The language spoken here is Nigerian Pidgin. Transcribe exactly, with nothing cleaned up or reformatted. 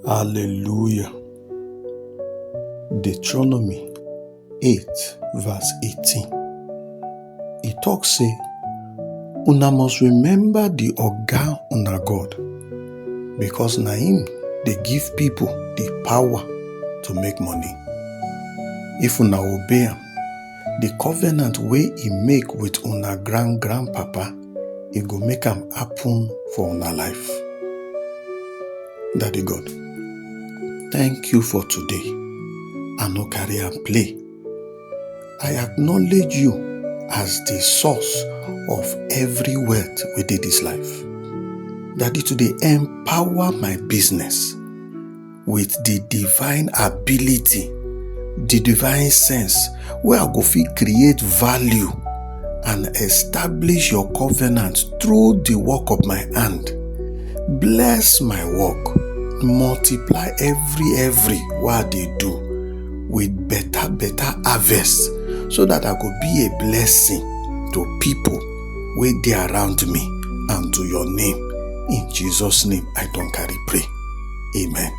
Hallelujah. Deuteronomy eight verse eighteen. E talk say, "Una must remember the Oga una God, because na him dey give people the power to make money. If una obey am, the covenant wey he make with una grand grandpapa, e go make am happen for una life." Daddy God, thank you for today. I no carry am play. I acknowledge you as the source of every wealth wey dey this life. Daddy, to dey empower my business with the divine ability, the divine sense, where I go fit create value and establish your covenant through the work of my hand. Bless my work, multiply every, every wey I dey do with better, better harvest, so that I go be a blessing to people wey dey around me and to your name. In Jesus' name, I don carry pray. Amen.